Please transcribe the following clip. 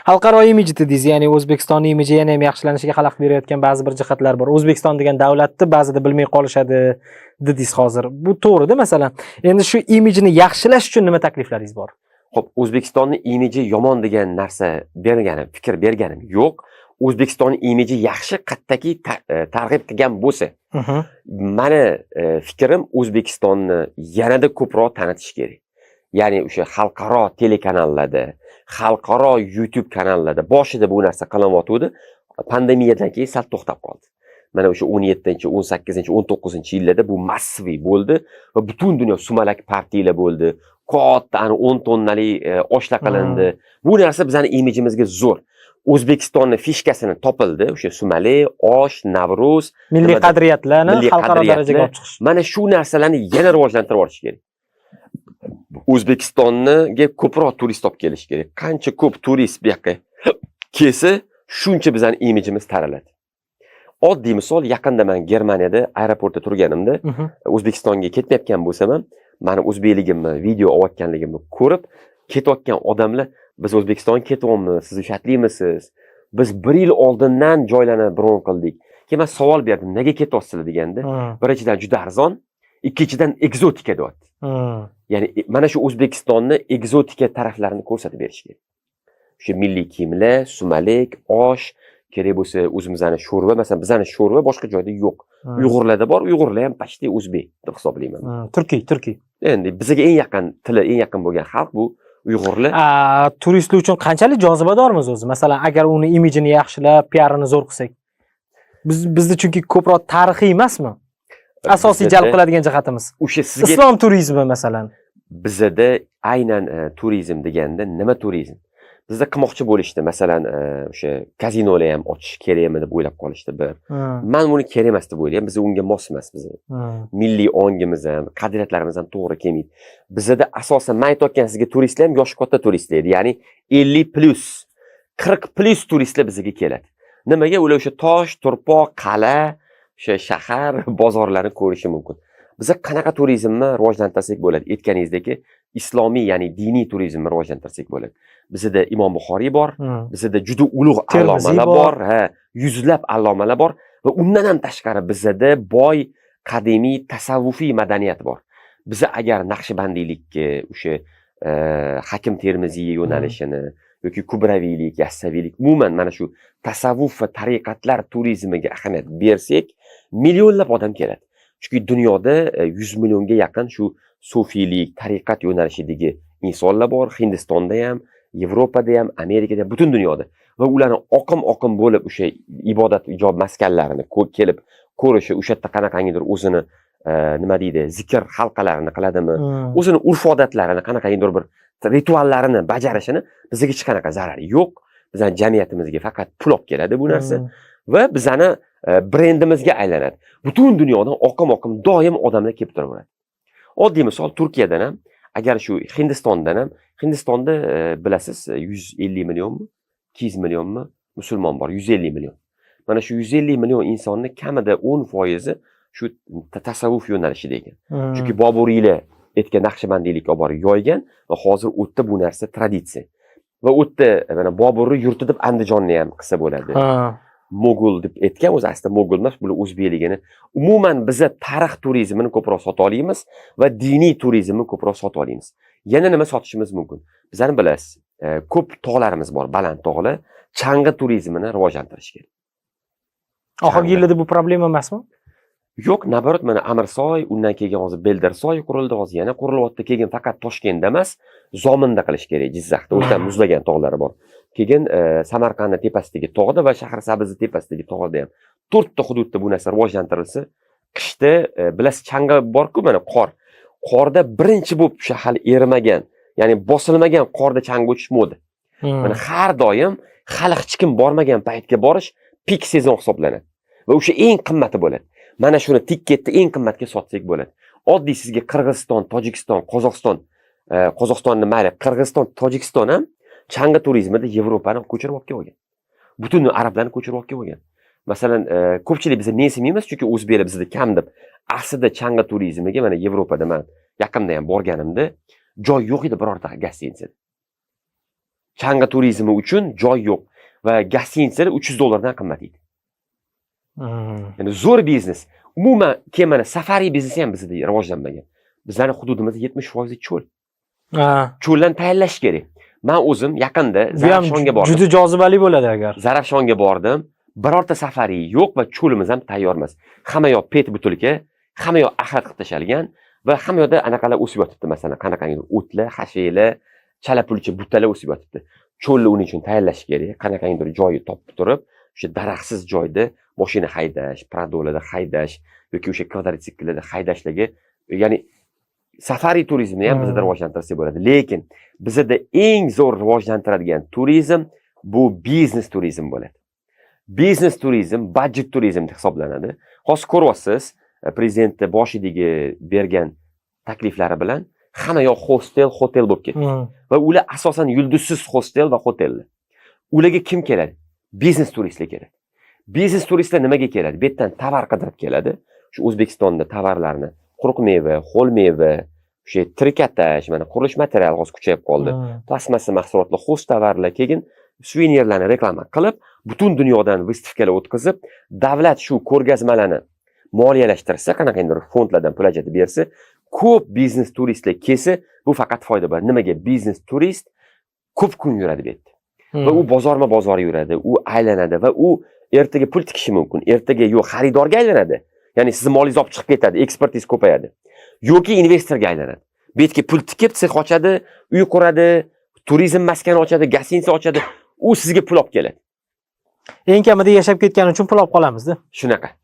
Xalqaro imij dedingiz, ya'ni O'zbekistonning imiji yana ham yaxshilanishiga xalaqit berayotgan ba'zi bir jihatlar bor. O'zbekiston degan davlatni ba'zida bilmay qolishadi dedingiz hozir. Bu to'g'ri-da, masalan. Endi shu imijini yaxshilash uchun nima takliflaringiz bor? Xo'p, O'zbekistonni imiji yomon degan narsa berganim, fikr berganim yo'q. O'zbekistonni imiji yaxshi qattaki targ'ib qilgan bo'lsa. Mani fikrim, O'zbekistonni yanada ko'proq tanitish kerak. Ya'ni o'sha xalqaro telekanallarda, xalqaro YouTube kanallarda boshida bu narsa qilinyotgandi, pandemiyadan keyin sal to'xtab qoldi. Mana o'sha 17, 18, 19 yillarda bu массовый bo'ldi va butun dunyo sumalak partiyalar bo'ldi. Katta ani 10 tonnali oshlar qilindi. Bu narsa bizani imijimizga zo'r. O'zbekistonni фишка sini topildi, o'sha sumalak, osh, Navro'z, Milliy qadriyatlarni milliy xalqaro qadriyatlar. darajaga olib chiqish. Mana shu narsalarni yana rivojlantirib yuborish kerak. O'zbekistonga ko'proq turist olib kelish kerak. Qancha ko'p turist bu yoqqa kelsa, shuncha bizani imijimiz taraladi. Oddiy misol, yaqinda man Germaniyada aeroportda turganimda, O'zbekistonga ketmayotgan bo'lsam ham, mani o'zbekligimni video olayotganligimni ko'rib, ketayotgan odamlar: "Biz O'zbekistonga ketyapmiz, siz o'sha, biz bir yil oldindan joylarni bron qildik." Keyin man savol berdim, nega ketyapsizlar deganda, birinchidan, juda arzon, ikkinchidan, ekzotika deyapti. Ya'ni mana shu O'zbekistonni ekzotika taraflarini ko'rsatib berish kerak. O'sha milliy kiyimlar, sumalak, osh, kerak bo'lsa o'zimizni sho'rva, masalan, bizani sho'rva boshqa joyda yo'q. Uyg'urlarda bor, uyg'urlar ham почти o'zbek deb hisoblayman. Turkiy, turkiy. Endi bizga eng yaqin, tili eng yaqin bo'lgan xalq bu uyg'urlar. Turistlar uchun qanchalik jozibadormiz o'zi? Masalan, agar uni imijini yaxshilab, piarini zo'r qilsak. Bizda chunki ko'proq tarixiy emasmi? Asosiy jalb qiladigan jihatimiz. O'sha sizga Islom turizmi, masalan. Bizada aynan turizm deganda nima turizm? Bizda qilmoqchi bo'lishdi, masalan, o'sha kazinolar ham ochish kerakmi deb o'ylab qolishdi bir. Man buni kerak emas deb o'ylayman. Biz unga mos emas biz. Milliy ongimiz ham, qadriyatlarimiz ham to'g'ri kelmaydi. Bizada asosan man aytayotgan sizga turistlar ham yoshi katta turistlar edi. Ya'ni 50 plyus, 40 plyus turistlar bizga keladi. Nimaga? Ular o'sha tosh, turpoq, qal'a, o'sha shahar, bozorlarni ko'rishi mumkin. Biza qanaqa turizmni rivojlantirsak bo'ladi? Aytganingizdek, islomiy, ya'ni diniy turizmni rivojlantirsak bo'ladi. Bizada Imom Buxoriy bor, bizada juda ulug' Termiziy allomalar bor. bor, ha, yuzlab allomalar bor va undan ham tashqari bizada boy qadimiy tasavvufiy madaniyat bor. Biza agar naqshbandiylikka, o'sha Hakim Termiziy yo'nalishini yoki kubraviylik, yassaviylik, umuman mana shu tasavvuf va tariqatlar turizmiga ahamiyat bersak, millionlab odam keladi. Chunki dunyoda 100 millionga yaqin shu sufiylik, tariqat yo'nalishidagi insonlar bor. Hindistonda ham, Yevropada ham, Amerikada ham, butun dunyoda. Va ularni oqim-oqim bo'lib o'sha ibodat ijob maskanlarini kelib ko'rishi, o'sha yerda qanaqangidir o'zini nima deydi, zikr halqalarini qiladimi, o'zini urf-odatlarini, qanaqangidir bir rituallarini bajarishini bizga hech qanaqa zarari yo'q. Bizani jamiyatimizga faqat pul olib keladi bu narsa va bizani brendimizga aylanadi. Butun dunyodan oqim-oqim doim odamlar kelib turaveradi. Oddiy misol, Turkiyadan ham, agar shu Hindistondan ham, Hindistonda bilasiz, 150 millionmi, 200 millionmi musulmon bor, 150 million. Mana shu 150 million insonni kamida 10 foizi shu tasavvuf yo'nalishida ekan. Chunki Boburiylar aytgan naqshbandiylikka olib borib yoygan va hozir u yerda bu narsa traditsiya. Va u yerda mana Boburni yurti deb Andijonni ham qilsa bo'ladi. Mogul deb aytgan, o'zi aslida mogul emas, bular o'zbekligini. Umuman biza tarix turizmini ko'proq sota olamiz va diniy turizmni ko'proq sota olamiz. Yana nima sotishimiz mumkin? Bizani bilasiz, ko'p tog'larimiz bor, baland tog'lar. Chang'i turizmini rivojlantirish kerak. Oxirgi yillarda bu problema emasmi? Yo'q, наоборот, mana Amirsoy, undan keyin hozir Beldirsoy qurildi, hozir yana qurilyapti. Keyin faqat Toshkentda emas, Zominda qilish kerak, Jizzaxda. O'zida muzlagan tog'lari bor. Keyin Samarqandni tepasidagi tog'da va Shahrisabzni tepasidagi tog'da ham, to'rtta hududda bu narsa rivojlantirilsa, qishda bilasiz, chang'i bor-ku, mana qor. Qorda birinchi bo'lib o'sha hali erimagan, ya'ni bosilmagan qorda chang'i o'tish moda. Mana har doim hali hech kim bormagan paytga borish пик сезон hisoblanadi. Va o'sha eng qimmati bo'ladi. Mana shuni tiketni eng qimmatga sotsak bo'ladi. Oddiy sizga Qirg'iziston, Tojikiston, Qozog'iston, Qozog'istonni mayli, Qirg'iziston, Tojikiston ham chang'i turizmida Yevropani ko'chirib olib kelgan. Butun arablarni ko'chirib olib kelgan. Masalan, ko'pchilik biza mensimaymiz, chunki o'zbeklar bizda kam deb. Aslida chang'i turizmiga mana Yevropada man yaqinda ham borganimda joy yo'q edi birorta гостиница da. Chang'i turizmi uchun joy yo'q va гостиница lar 300 dollardan qimmat edi. Ya'ni zo'r biznes. Umuman, keyin mana safari biznesi ham bizda rivojlanmagan. Bizlarni hududimizda 70% cho'l. Cho'ldan tayyorlash kerak. Man o'zim yaqinda Bu ham Zarafshonga bordim. juda jozibali bo'ladi agar. Zarafshonga bordim. Birorta safari yo'q va cho'limiz ham tayyor emas. Hamma yoq pet butilka, hamma yoq axlat qilib tashalgan va hamma yoqda anaqalar o'sib yotibdi, masalan, qanaqangi o'tlar, xashaklar, chala-pulcha butalar o'sib yotibdi. Cho'lni uning uchun tayyorlash kerak. Qanaqangidir joyi topib turib, o'sha daraxtsiz joyda mashina haydash, Pradolarda haydash yoki o'sha kvadrotsikllarda haydashligi, ya'ni safari turizmini ham bizda rivojlantirsak bo'ladi. Lekin bizada eng zo'r rivojlantiradigan turizm bu biznes turizm bo'ladi. Biznes turizm budget turizm deb hisoblanadi. Hozir ko'ryapsiz, prezidentni boshidagi bergan takliflari bilan hamma yoq hostel, hotel bo'lib ketdi. Va ular asosan yulduzsiz hostel va hotellar. Ularga kim keladi? Biznes turistlar keladi. Biznes turistlar nimaga keladi? Bu yerdan tovar qidirib keladi. Shu O'zbekistonda tovarlarni, quruq meva, ho'l meva, o'sha trikotaj, mana qurilish material hozir kuchayib qoldi. Plastmassa mahsulotlar, xoz tovarlar, keyin suvenirlarni reklama qilib, butun dunyodan выставка lar o'tkazib, davlat shu ko'rgazmalarni moliyalashtirsa, qanaqangidir fondlardan pul ajratib bersa, ko'p biznes turistlar kelsa, bu faqat foyda bo'ladi. Nimaga? Biznes turist ko'p kun yuradi bu yerda. Va u bozorma bozor yuradi, u aylanadi va u ertaga pul tikishi mumkin. Ertaga yo'q xaridorga aylanadi. Ya'ni sizni molingiz olib chiqib ketadi, ekspertiz ko'payadi. Yoki investorga aylanadi. Bu yerga pul tikib, sex ochadi, uy quradi, turizm maskani ochadi, гостиница ochadi. U sizga pul olib keladi. Eng kamida yashab ketgani uchun pul olib qolamizda. Shunaqa.